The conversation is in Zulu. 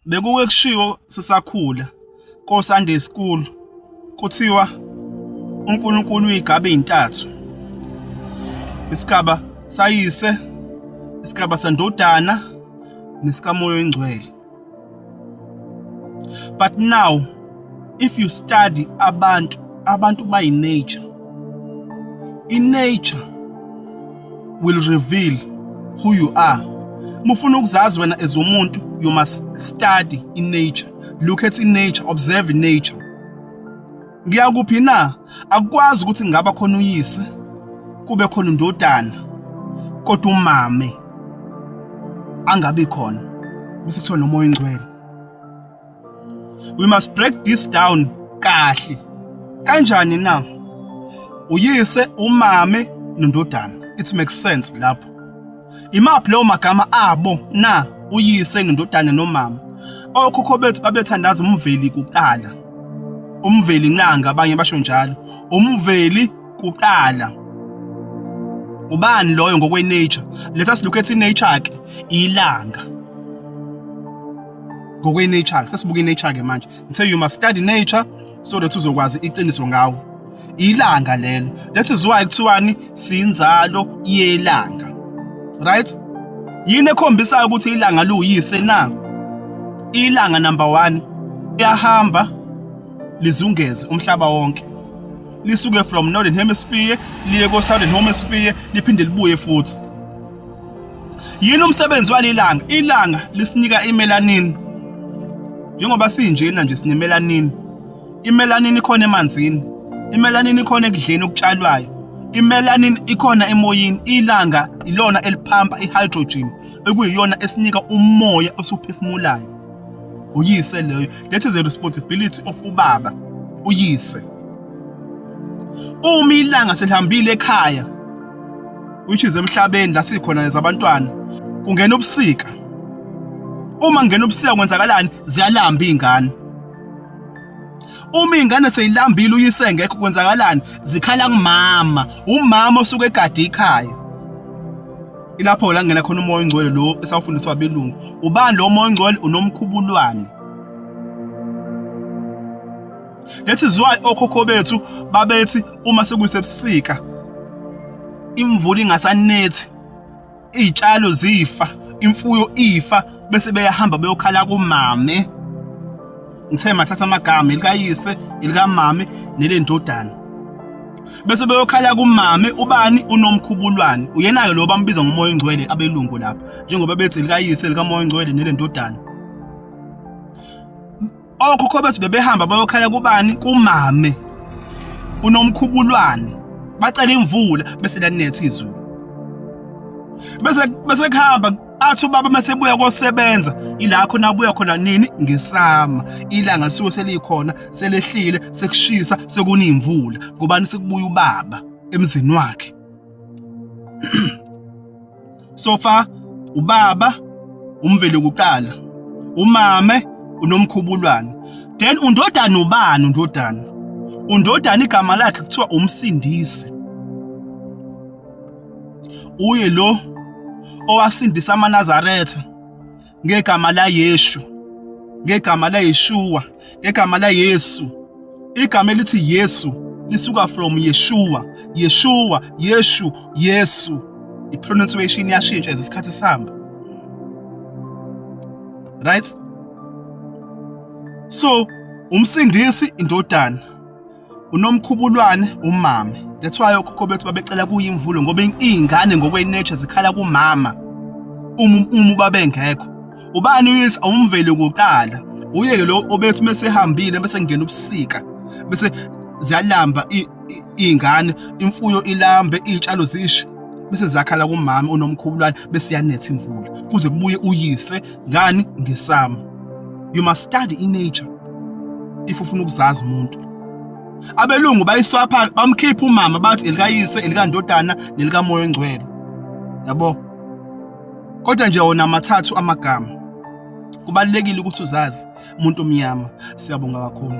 Bekuke kushiwo sisakhula ko Sunday school kuthiwa uNkulunkulu uyigaba ezintathu. Isigaba sayise, isigaba sendodana nesikamoya oyingcwele. But now if you study abantu, abantu by nature, in nature will reveal who you are. Mufuna ukuzazi wena as umuntu, you must study in nature, look at in nature, observe in nature. Ngiyakuphi na? Akukwazi ukuthi ngaba khona uyise, kube khona indodana, kodwa umame angabi khona, bese kuthiwa nomoya oyingcwele. We must break this down kahle. Kanjani na? Uyise, umame nondodana. It makes sense lapho. Imaphi lawo magama abo na? Uyise nondodana nomama. Okhokho bethu babethandaza umveli kuqala. Umveli ncanga abanye basho njalo. Umveli kuqala. Ubani loyo ngokwe nature? Let us look at nature ke. Ilanga. Ngokwe nature, sesibuka nature ke manje. Ngithe you must study nature so that uzokwazi iqiniso ngawo. Ilanga lelo. That is why kuthiwani sinzalo yelanga. Right? Yini ekhombisayo ukuthi ilanga liwuyise na? Ilanga number 1 liyahamba lizungeze umhlaba wonke. Lisuke from northern hemisphere liye ko southern hemisphere, liphinde libuye futhi. Yini umsebenzi walilanga? Ilanga lisinika imelanin. Njengoba sinjena nje sinemelanin. Imelanin ikhona emanzini. Imelanin ikhona ekudleni okutshalwayo. Imelanin ikhona emoyeni. Ilanga ilona eliphampa ihydrogen ekuyiyona esinika umoya osuphefumulayo. Uyise leyo. That is the responsibility of ubaba. Uyise. Uma ilanga selihambile ekhaya, which is emhlabeni la sikhona zabantwana, kungena ubusika. Uma kungena ubusika kwenzakalani? Ziyalamba izingane. Uma izingane seyilambile uyise ngekho kwenzakalani? Zikhala kumama. Umama osuke egade ikhaya. Ilapho la ngena khona umoya oyingcwele lo esawufundiswa abelungu. Ubani lo moya oyingcwele? Unomkhubulwane. That is why okhokho bethu babethi uma sekuyisebusika imvula ingasanethi, izitshalo zifa, imfuyo ifa, bese beyahamba beyokhala kumame. Ngithe mathatha amagama elikayise, elikamame nelendodana. Bese beyokhala kumame ubani? Unomkhubulwane. Uyena-ke lo bambiza ngomoya oyingcwele abelungu lapha, njengoba bethi elikayise, elikamoya oyingcwele nelendodana. Okhokho bethu bebehamba bayokhala kubani? Kumame unomkhubulwane, bacela imvula, bese lanetha izulu. Bese kuhamba athi ubaba masebuya kosebenza, ila khona abuya khona nini? Ngesama. Ilanga lisuke selikhona, selehlile, sekushisa, sekuna imvula. Ngobani? Sekubuya ubaba emzini wakhe. So far ubaba umveli kuqala, umame unomkhubulwane, then undodana ubani? Undodana, undodana igama lakhe kuthiwa umsindisi. Uye lo owasindisa amaNazaretha ngegama la Yeshu, ngegama la Yeshua, ngegama la Yesu. Igama elithi Yesu lisuka from Yeshua, Yeshua, Yeshu, Yesu. I-pronunciation iyashintsha as isikhathi sihamba. Right? So umsindisi indodana, unomkhubulwane umame. That's why okhokho bethu babecela kuyimvulo, ngoba iy'ngane ngokwe-nature zikhala kumama uma ubaba engekho. Ubani uyise? Awumveli kuqala. Uye-ke lo obethi mesehambile bese kungena ubusika, bese ziyalamba iy'ngane, imfuyo ilambe, iy'tshalo zishe, bese ziyakhala kumama unomkhubulwane, bese iyanetha imvula kuze kubuye uyise. Ngani? Ngesama. You must study in nature if ufuna ukuzazi umuntu. Abelungu bayiswapha, bamkhipha umama, bathi elikayise, elikandodana nelikamoya oyingcwele, yabo. Kodwa nje wona amathathu amagama. Kubalulekile ukuthi uzazi umuntu omnyama. Siyabonga kakhulu.